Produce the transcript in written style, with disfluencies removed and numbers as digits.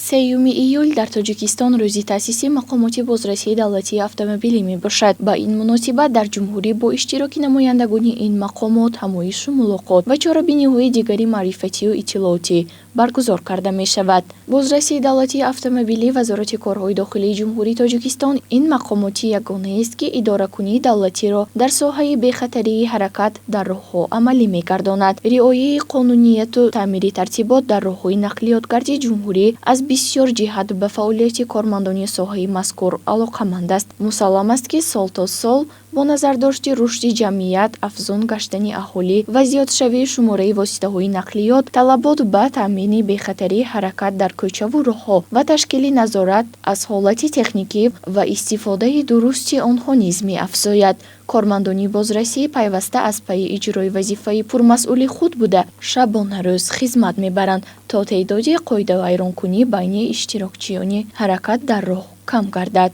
3 июл дар Тоҷикистон рӯзи таъсиси мақомоти бозрасии давлатии автомобилӣ мебошад. Ба ин муносибат дар ҷумҳурӣ бо иштироки намояндагони ин мақомот ҳамоишу мулоқот ва чорабиниҳои дигари маърифатию иттилоотӣ баргузор карда мешавад. Бозрасии давлатии автомобилӣ Вазорати корҳои дохилии Ҷумҳурии Тоҷикистон ин мақомоти ягонаест, ки идоракунии давлатиро дар соҳаи бехатарии ҳаракат дар роҳҳо амалӣ мегардонад. Риояи қонунияту таъмири тартибот дар роҳҳои нақлиётгарди ҷумҳурӣ аз бисёр ҷиҳат ба фаъолияти кормандони соҳаи мазкур алоқаманд аст. Мусаллам аст, ки сол то сол бо назардошти рушди ҷамъият, афзун гаштани аҳолӣ ва зиёдшавии шумораи воситаҳои нақлиёт, талабот ба таъмини бехатарии ҳаракат дар кӯчаву роҳҳо ва ташкили назорат аз ҳолати техникӣ ва истифодаи дурусти онҳо низ меафзояд. Кормандони бозрасӣ пайваста аз пайи иҷрои вазифаи пурмасъули худ буда, шабонарӯз хизмат мебаранд, то теъдоди қоидавайронкунӣ байни иштирокчиёни ҳаракат дар роҳ кам гардад.